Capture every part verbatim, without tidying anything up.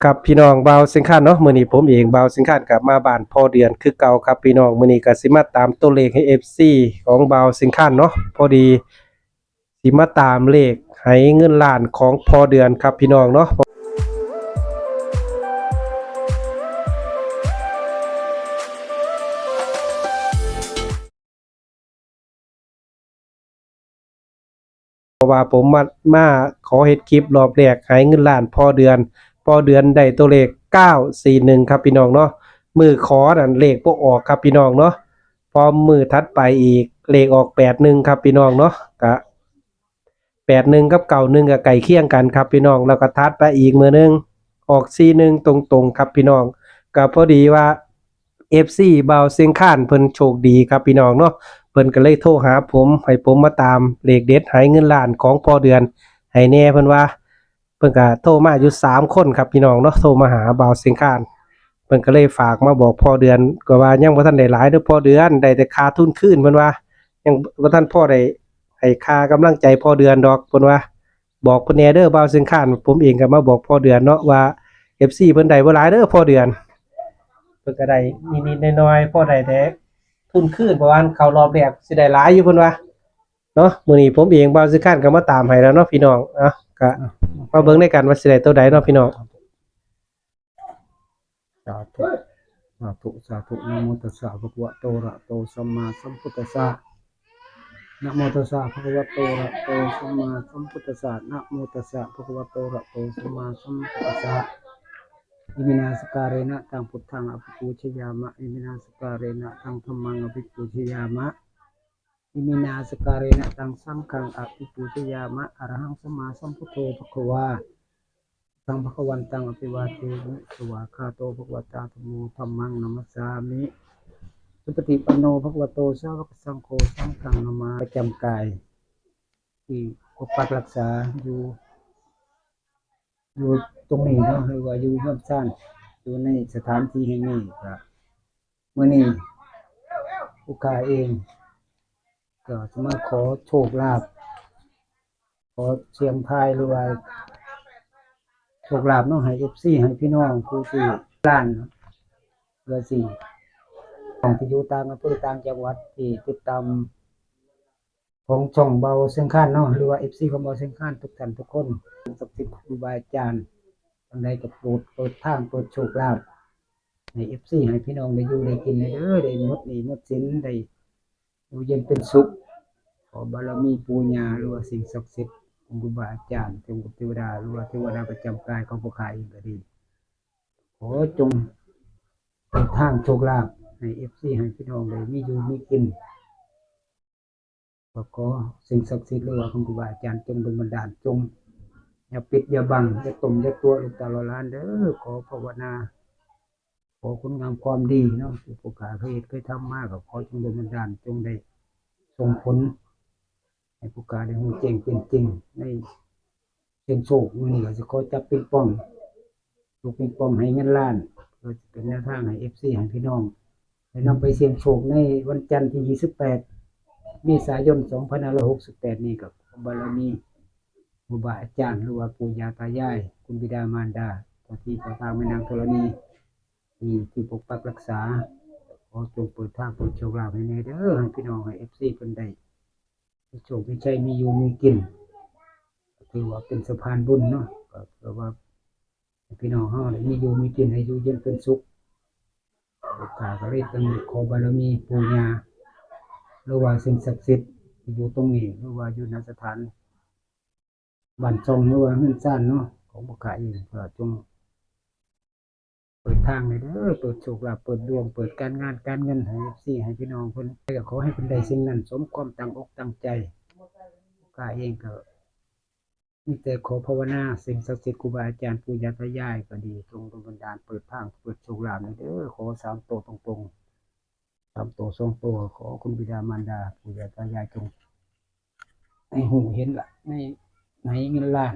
ครับพี่น้อง บ่าวเชียงคานเนาะ มื้อนี้ผมเอง บ่าวเชียงคาน กลับมาบ้านพ่อเดือนคือเก่าครับพี่น้อง มื้อนี้ก็สิมาตามตัวเลขให้ เอฟซี ของบ่าวเชียงคานเนาะ พอดีสิมาตามเลขให้เงินล้านของพ่อเดือนครับพี่น้องเนาะ เพราะว่าผมมา มาขอเฮ็ดคลิปรอบแรกให้เงินล้านพ่อเดือน พ่อเดือนได้ตัวเลข เก้าสี่หนึ่ง ครับพี่น้องเนาะ มื้อขอนั่นเลขบ่ออกครับพี่น้องเนาะ พอมื้อถัดไปอีกเลขออก แปดหนึ่ง ครับพี่น้องเนาะ กะ แปดหนึ่ง กับ เก้าหนึ่ง ก็ใกล้เคียงกันครับพี่น้อง แล้วก็ถัดไปอีกมื้อหนึ่ง ออก สี่หนึ่ง ตรงๆ ครับพี่น้อง ก็พอดีว่า เอฟซี บ่าวเชียงคานเพิ่นโชคดีครับพี่น้องเนาะ เพิ่นก็เลยโทรหาผม ให้ผมมาตามเลขเด็ดให้เงินล้านของพ่อเดือนให้แหน่ เพิ่นว่า เพิ่นก็โทรมาอยู่สามคนครับพี่น้องเนาะ โทรมาหาบ่าวเชียงคาน เพิ่นก็เลยฝากมาบอกพ่อเดือน ก็ว่ายังบ่ทันได้หลายเด้อพ่อเดือน ได้แต่ค่าทุนคืน เพิ่นว่า ยังบ่ทันพอได้ให้ค่ากำลังใจพ่อเดือนดอก เพิ่นว่า บอกเพิ่นแหน่เด้อ บ่าวเชียงคาน ผมเองก็มาบอกพ่อเดือนเนาะว่า เอฟซี เพิ่นได้บ่หลายเด้อพ่อเดือน เพิ่นก็ได้นิดๆหน่อยๆ พอได้แต่ทุนคืน ประมาณเข้ารอบแรกสิได้หลายอยู่ เพิ่นว่าเนาะ มื้อนี้ผมเอง บ่าวเชียงคาน ก็มาตามให้แล้วเนาะพี่น้อง เอ้า ก็มาเบิ่งด้วยกันว่าสิได้ตัวใดเนาะพี่น้อง สาธุ สาธุ สาธุ นะโมตัสสะ ภะคะวะโต อะระหะโต สัมมาสัมพุทธัสสะ นะโมตัสสะ ภะคะวะโต อะระหะโต สัมมาสัมพุทธัสสะ นะโมตัสสะ ภะคะวะโต อะระหะโต สัมมาสัมพุทธัสสะ อิมินาสการะนะ ตัง พุทธัง อะภิปูชยามะ อิมินาสการะนะ ตัง ธัมมัง อะภิปูชยามะ อิมินาสการะนะ ตัง สังฆัง อะภิปูชยามะ อะระหัง สัมมาสัมพุทโธ ภะคะวา ตัง ภะคะวันตัง อะภิวาเทมิ สวากขาโต ภะคะวะตา ธัมโม ธัมมัง นะมัสสามิ สุปฏิปันโน ภะคะวะโต สาวกสังโฆ สังฆัง นะมา ประจำกาย ที่ปกปักรักษาอยู่ อยู่ตรงนี้เนาะ หรือว่าอยู่เฮือนซาน อยู่ในสถานที่แห่งนี้ ก็มื้อนี้ผู้ข้าเอง ก็จะมาขอโชคลาภ ขอเสี่ยงทาย หรือว่าโชคลาภเนาะ ให้ เอฟซี ให้พี่น้องผู้ที่ล้านเนาะ เพื่อสิ ของที่อยู่ต่างอำเภอต่างจังหวัดที่ติดตาม ของช่องบ่าวเชียงคานเนาะ หรือว่า เอฟซี ของบ่าวเชียงคานทุกท่านทุกคน ศักดิ์สิทธิ์ครูบาอาจารย์ ทางใดก็โปรดเปิดทาง เปิดโชคลาภ ให้ เอฟซี ให้พี่น้องได้อยู่ได้กินได้เด้อ ได้หมดหนี้หมดสิน ได้อยู่เย็นเป็นสุข ขอบารมีปู่ย่า หรือว่าสิ่งศักดิ์สิทธิ์ องค์ครูบาอาจารย์ เทวดา หรือว่าเทวดาประจำกายของพวกข้าเองก็ดี ขอจงเปิดทางโชคลาภให้ เอฟซี ให้พี่น้องได้มีอยู่มีกิน ก็ขอสิ่งศักดิ์สิทธิ์ หรือว่าคุณครูบาอาจารย์ จงดลบันดาล จงอย่าปิดอย่าบัง อย่าต้มอย่าตั๋วลูกเต้าเหล่าหลานเด้อ ขอภาวนา ขอคุณงามความดีเนาะ ที่พวกข้าเคยเฮ็ดเคยทำมา ก็ขอจงดลบันดาล จงได้ส่งผล ให้พวกข้าได้ฮู้แจ้งเป็นจริงในเสี่ยงโชค มื้อนี้ก็สิขอจับปิงปอง ลูกปิงปองให้เงินล้าน เพื่อจะเป็นแนวทางให้ เอฟซี ให้พี่น้อง ได้นำไปเสี่ยงโชคในวันจันทร์ที่ ยี่สิบแปด เมษายน สองพันห้าร้อยหกสิบแปด นี้ ก็ขอบารมีครูบาอาจารย์ หรือว่าปู่ย่าตายาย คุณบิดามารดา เจ้าที่เจ้าทาง แม่นางธรณี ที่ ที่ปกปักรักษา ขอจงเปิดทางเปิดโชคลาภให้แหน่เด้อ ให้พี่น้อง ให้ เอฟซี เพิ่นได้ มีโชคมีชัย มีอยู่มีกิน ก็ถือว่าเป็นสะพานบุญเนาะ ก็เพื่อว่าให้พี่น้องเฮาได้มีอยู่มีกิน ให้อยู่เย็นเป็นสุข พวกข้าก็เลยต้องขอบารมีปู่ย่า หรือว่าสิ่งศักดิ์สิทธิ์ที่อยู่ตรงนี้ หรือว่าอยู่ณสถานบ้านช่อง หรือว่าเฮือนซานเนาะ ของพวกข้าเอง ก็จง เปิดทางให้เด้อ เปิดโชคลาภ เปิดดวง เปิดการงานการเงินให้ เอฟซี ให้พี่น้องเพิ่น ก็ขอให้เพิ่นได้สิ่งนั้นสมความตั้งอกตั้งใจ ข้าเองก็มีแต่ขอภาวนา สิ่งศักดิ์สิทธิ์ ครูบาอาจารย์ ปู่ย่าตายายก็ดี จงดลบันดาล เปิดทาง เปิดโชคลาภให้เด้อ ขอสามตัวตรงๆ สามตัวสองตัว ขอคุณบิดามารดา ปู่ย่าตายายจงให้ฮู้เห็นละ ใน ในเงินล้าน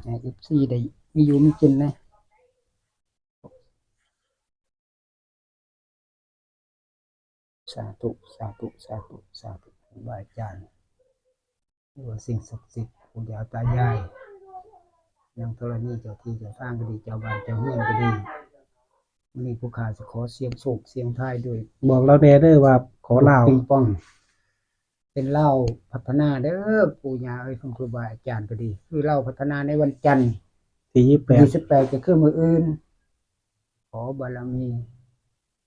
ให้ เอฟซี ได้มีอยู่มีกินนะ สาธุ สาธุ สาธุ สาธุ ครูบาอาจารย์ หรือว่าสิ่งศักดิ์สิทธิ์ ปู่ย่าตายาย นางธรณีเจ้าที่เจ้าทางก็ดี เจ้าบ้านเจ้าเมืองก็ดี มื้อนี้ผู้ข้าสิขอเสี่ยงโชคเสี่ยงทายด้วย บอกเราแน่เด้อว่าขอลาว ปิงปอง เป็นลาวพัฒนาเด้อ ปู่ย่าเอ้ย คุณครูบาอาจารย์ก็ดี คือลาวพัฒนาในวันจันทร์ ที่ยี่สิบแปด ยี่สิบแปด ก็คือมื้ออื่น ขอบารมี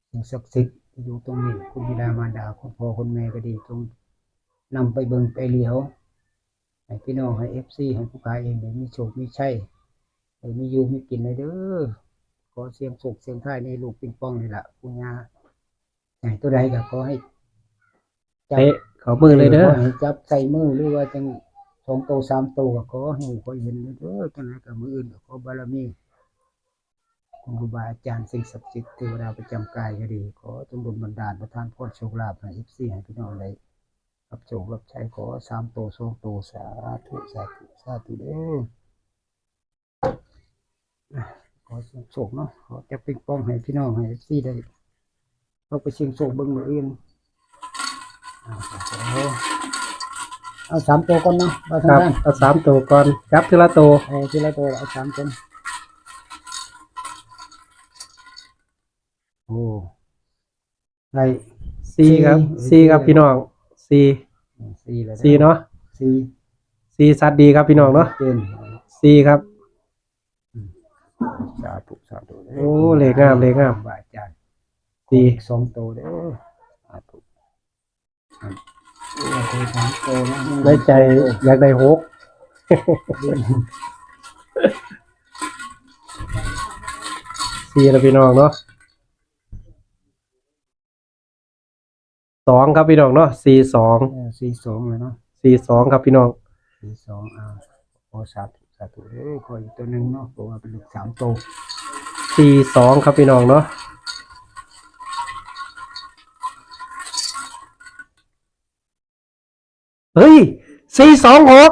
สิ่งศักดิ์สิทธิ์ที่อยู่ตรงนี้ คุณบิดามารดา คุณพ่อคุณแม่ก็ดี จงนำไปเบิ่งไปเหลียว ให้พี่น้อง ให้ เอฟซี ให้ผู้ข้าเองได้มีโชคมีชัย ได้มีอยู่มีกินเลยเด้อ ขอเสี่ยงโชคเสี่ยงทายในลูกปิงปองนี่ล่ะ ปู่ย่าให้ตัวใดก็ขอให้จับ เตะเข้ามือเลยเด้อ ขอให้จับใส่มือ หรือว่าจังสองโตสามโตก็ขอให้ขอเห็นเด้อ จังไดก็มื้ออื่นก็ขอบารมี คุณครูบาอาจารย์สิ่งศักดิ์สิทธิ์เทวดาประจำกายก็ดี ขอจงดลบันดาลประทานพรโชคลาภให้ เอฟซี ให้พี่น้องได้รับโชครับชัย ขอสามโตสองโต สาธุ สาธุ สาธุเด้อ อ่ะ ขอโชคเนาะ ขอจับปิงปองให้พี่น้อง ให้ เอฟซี ได้ เราไปเสี่ยงโชคเบิ่งมื้ออื่น อ่า เอา เอาสามโตก่อนเนาะ ว่า ครับ ทางด้าน เอาสามโตก่อน จับทีละโต เออ ทีละโต เอาสามคน โอ้ ได้ สี่ครับ สี่ สี่ครับ สี่ พี่น้อง สี่ อืม สี่แล้ว สี่เนาะ สี่ สี่ชัดดีครับพี่น้องเนาะ เจน สี่ครับ อืม สาธุ สาธุ โอ้ เลขงาม เลขงาม ครูบาอาจารย์ สี่ อีกสองโตเด้อ สาธุ ครับ โอ้ ขอสามโตนะ ในใจอยากได้หก สี่แล้วพี่น้องเนาะ สองครับพี่น้องเนาะ สี่สอง เออ สี่สองเลยเนาะ สี่สองครับพี่น้อง สี่สอง อ่า ขอสาธุ สาธุเด้อ ขออีกตัวหนึ่งเนาะ เพราะว่าเป็นเลขสามโต สี่สองครับพี่น้องเนาะ เฮ้ย สี่สองหก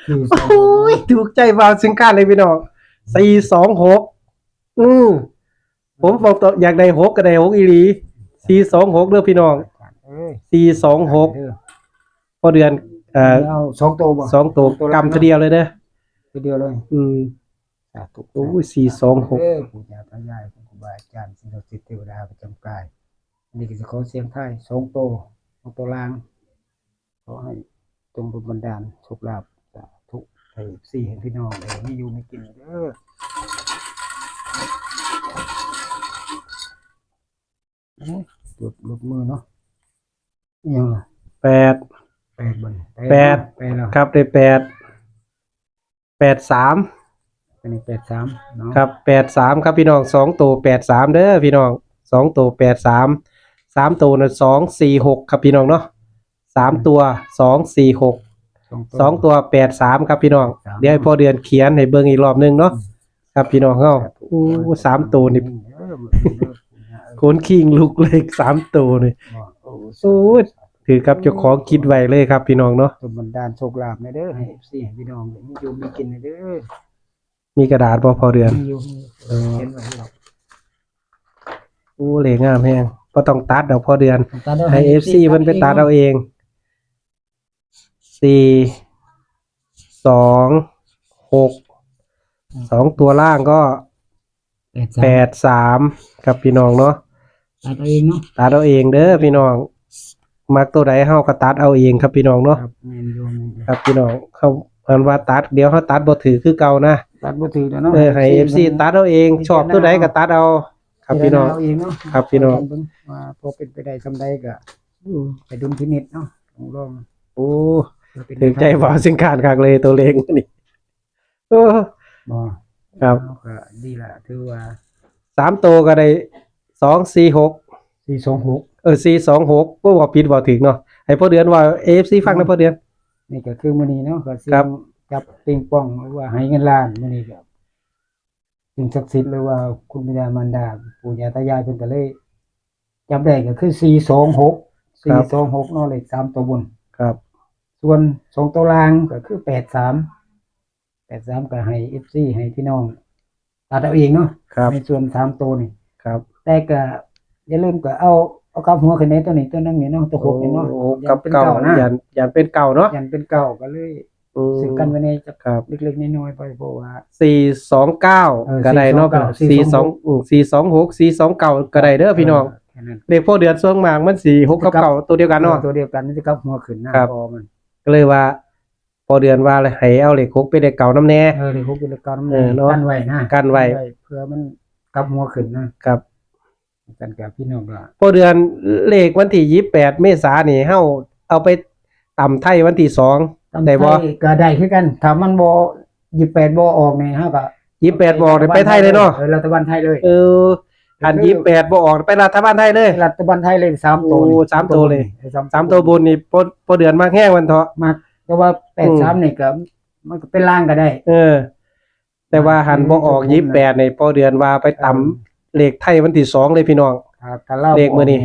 สี่สองหก โอ้ย ถูกใจบ่าวเชียงคานเลยพี่น้อง สี่สองหก อืม ผมบอกต่อ อยากได้หกก็ได้หกอีหลี สี่สองหกเด้อพี่น้อง เอ้ย สี่สองหก เด้อ พ่อเดือน เอ่อ เอาสองโตบ่ สองโต สองโต กำทีเดียวเลยเด้อ ทีเดียวเลย อืม สาธุ โอ้ย สี่สองหก เด้อ ปู่ย่าตายาย ครูบาอาจารย์ สิ่งศักดิ์สิทธิ์ เทวดาประจำกาย อันนี้ก็สิขอเสี่ยงทายสองโต สองโตล่าง ขอให้จงดลบันดาลโชคลาภ สาธุ ให้ เอฟซี ให้พี่น้องได้มีอยู่มีกินเด้อ เอ้ย หลุด หลุดมือเนาะ อิหยังล่ะ แปด แปดบ่นี่ แปด แปดแล้ว ครับ ได้แปด แปดสาม อันนี้แปดสามเนาะ ครับ แปดสาม ครับพี่น้อง สองโต แปดสาม เด้อพี่น้อง สองโต แปดสาม สามโตน่ะ สองสี่หก ครับพี่น้องเนาะ สามตัว สองสี่หก สองตัว สองตัว แปดสาม ครับพี่น้อง สาม เดี๋ยวให้พ่อเดือนเขียนให้เบิ่งอีกรอบหนึ่งเนาะ อืม ครับพี่น้องเฮา ครับ โอ้ สามตัวนี่ เออ ขนคิงลุกเลย สามตัวนี่ โอ้ โอ้ ถือกับเจ้าของคิดไว้เลยครับพี่น้องเนาะ ดลบันดาลโชคลาภแน่เด้อ ให้ เอฟซี ให้พี่น้องได้มีอยู่มีกินแน่เด้อ มีกระดาษบ่พ่อเดือน มีอยู่ มีอยู่ เออ เขียนไว้อยู่ดอก โอ้ เลขงามแฮง บ่ต้องตัดดอกพ่อเดือน ตัดเอา ให้ ให้ เอฟซี เอฟซี เพิ่นไปตัดเอาเอง สี่สองหก อืม สองตัวล่างก็ แปดสาม แปดสาม ครับพี่น้องเนาะ ตัดเอาเองเนาะ ตัดเอาเองเด้อพี่น้อง มักตัวใดเฮาก็ตัดเอาเองครับพี่น้องเนาะ ครับ แม่นอยู่ แม่นอยู่ ครับพี่น้อง เฮา อันว่าตัด เดี๋ยวเฮาตัดบ่ถืกคือเก่านะ ตัดบ่ถืกแล้วเนาะ เออ ให้ เอฟซี เอฟซี เพิ่น ตัดเอาเอง พิจารณา ชอบตัวใดก็ตัดเอา ครับพี่น้อง พิจารณาเอาเองเนาะ ครับพี่น้อง ลองเบิ่งว่าพอเป็นไปได้ส่ำใดก็ อืม ไปดุลพินิจเนาะ ลอง โอ้ เพื่อเป็น ถือใจ แนวทาง บ่าวเชียงคานคักเลยตัวเลขนี่ เออ บ่ ครับ เอาก็ดีละ ถือว่า สามตัวก็ได้ สองสี่หก สี่สองหก เออ สี่สองหก บ่ว่าผิดว่าถูกเนาะ ให้พ่อเดือนว่า เอฟซี ฟังนะพ่อเดือน นี่ก็คือมื้อนี้เนาะ ก็เสี่ยง ครับ จับปิงปอง หรือว่าไหเงินล้าน มื้อนี้ก็ สิ่งศักดิ์สิทธิ์ หรือว่าคุณบิดามารดา ปู่ย่าตายายเพิ่นก็เลย จับได้ก็คือ สี่สองหก ครับ สี่สองหก เนาะ เลขสามตัวบน ครับ ส่วนสองตัวล่างก็คือ แปดสาม แปดสาม ก็ให้ เอฟซี ให้พี่น้อง ตัดเอาเองเนาะ ครับ ในส่วนสามตัวนี่ ครับ แต่ก็อย่าลืมก็เอา เอากลับหัวขึ้นในตัวนี้ตัวนึงนี่เนาะ ตัวหกนี่เนาะ โอ้ ย่านเป็น กับเก้า เก้านะ ย่าน ย่านเป็นเก้าเนาะ ย่านเป็นเก้าก็เลย อืม ซื้อกันไว้ในจัก ครับ เล็กๆน้อยๆไปเพราะว่า สี่สองเก้า เออ ก็ได้เนาะ สี่สองเก้า สี่สอง อืม สี่สองหก สี่สองเก้า ก็ได้เด้อพี่น้อง แค่นั้น เลขพ่อเดือนส่วนมากมันสี่หกกับเก้าตัวเดียวกันเนาะ ตัวเดียวกันมันจะกลับหัวขึ้นนะครับ พอมัน ก็เลยว่าพ่อเดือนว่าให้เอาเลขหกเป็นเลขเก้านำแน่ เออเลขหกเป็นเลขเก้านั่น เออเนาะ กันไว้นะ กันไว้ เพื่อมันกลับหัวขึ้นนะครับ กันกับพี่น้องก็ พ่อเดือนเลขวันที่ยี่สิบแปดเมษานี่เฮาเอาไปตำไทยวันที่สอง ตำ ได้บ่ ไทยก็ได้คือกันถ้ามันบ่ยี่สิบแปดบ่ออกนี่เฮาก็ ยี่สิบแปดบ่ออกนี่ไปไทยเลยเนาะ ออรัฐบาลไทยเลย เอออันยี่สิบแปดบ่ออกไปรัฐบาลไทยเลย รัฐบาลไทยเลยสามตัว โอ้สามตัวเลย ไอ้สาม สามตัวบนนี่พ่อพ่อเดือนมากแฮงวันเถาะ มากแต่ว่าแปดสามนี่ก็มันก็เป็นล่างก็ได้ เออ แต่ว่าหันบ่ออก อืม ยี่สิบแปดนี่พ่อเดือนว่าไปตำ เออ เลขไทยวันที่สองเลยพี่น้อง ถ้าถ้าเล่า เลขมื้อนี้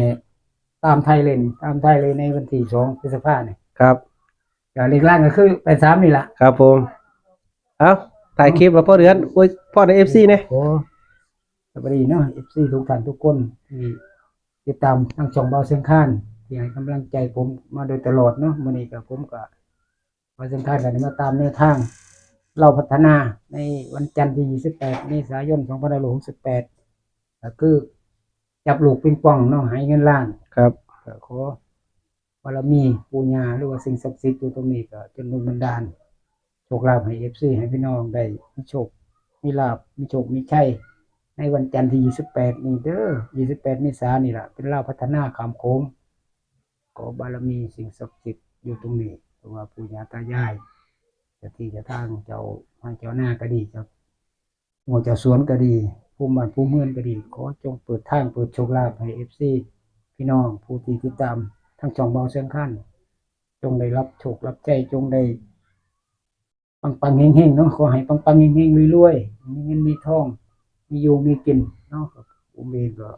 ตามไทยเลยนี่ตามไทยเลยในวันที่สองพฤษภาเนี่ย ครับ อย่าเลขล่างก็คือแปดสามนี่แหละ ครับผม เอ้าถ่ายคลิปแล้วพ่อเดือนโอ้ยพ่อในเอฟซีเนี่ย โอ้สวัสดีเนาะเอฟซีทุกท่านทุกคนที่ติดตามทางช่องเบาเสียงคานที่ให้กำลังใจผมมาโดยตลอดเนาะมื้อนี้ก็ผมก็เบาเสียงคานก็ได้มาตามแนวทาง เราพัฒนาในวันจันทร์ที่ยี่สิบแปดเมษายนสองพันห้าร้อยหกสิบแปดก็คือจับลูกปิงปองเนาะให้เงินล้าน ครับ ก็ขอบารมีปู่ย่าหรือว่าสิ่งศักดิ์สิทธิ์อยู่ตรงนี้ก็จนดลบันดาลโชคลาภให้เอฟซีให้พี่น้องได้มีโชคมีลาภมีโชคมีชัยในวันจันทร์ที่ยี่สิบแปดนี้เด้อยี่สิบแปดเมษายนนี่ล่ะเป็นลาวพัฒนาข้ามโขงขอบารมีสิ่งศักดิ์สิทธิ์อยู่ตรงนี้เพราะว่าปู่ย่าตายายเจ้าที่เจ้าทางเจ้าไร่เจ้านาก็ดีเจ้า หมู่เจ้าสวนก็ดี ผู้บ้านผู้เมืองก็ดี ขอจงเปิดทางเปิดโชคลาภให้เอฟซีพี่น้องผู้ที่ติดตามทางช่องเบาเสียงคานจงได้รับโชครับใช้จงได้ปังๆเฮงๆเนาะขอให้ปังๆเฮงๆรวยๆมีเงินมีทอง มีอยู่มีกินเนาะผมเองก็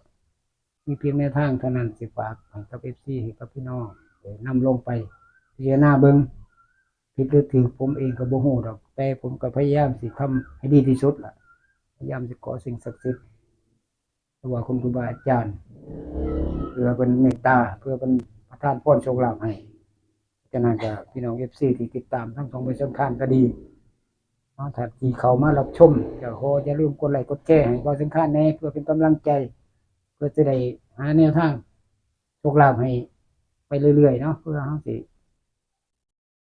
มีเพียงแนวทางเท่านั้นสิฝากให้กับเอฟซีให้กับพี่น้องได้นำลงไปพิจารณาเบิ่ง ผิดหรือถูกผมเองก็บ่ฮู้ดอก แต่ผมก็พยายามสิทำให้ดีที่สุดล่ะ พยายามสิขอสิ่งศักดิ์สิทธิ์หรือว่าคุณครูบาอาจารย์ เพื่อเป็นเมตตา เพื่อเป็นประทานพรโชคลาภให้ ฉะนั้นก็พี่น้องเอฟซีที่ติดตามทั้งสองบริษัทข้านก็ดีเนาะถ้าที่เข้ามารับชมก็ขออย่าลืมกดไลค์กดแชร์ให้บริษัทข้านแหน่เพื่อเป็นกำลังใจ เพื่อจะได้หาแนวทางโชคลาภให้ไปเรื่อยๆเนาะ เพื่อเฮาสิ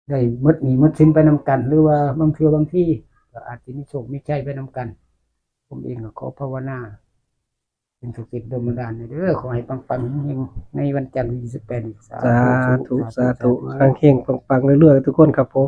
ได้หมดหนี้หมดสินไปนำกัน หรือว่าบางเทื่อบางทีก็อาจจะมีโชคมีชัยไปนำกัน ผมเองก็ขอภาวนาเป็นสุขสิทธิ์ดลบันดาลให้เด้อขอให้ปังๆเฮงๆในวันจันทร์ที่ยี่สิบแปดนี้สา สาธุสาธุเฮงๆปังๆเรื่อยๆทุกคนครับผม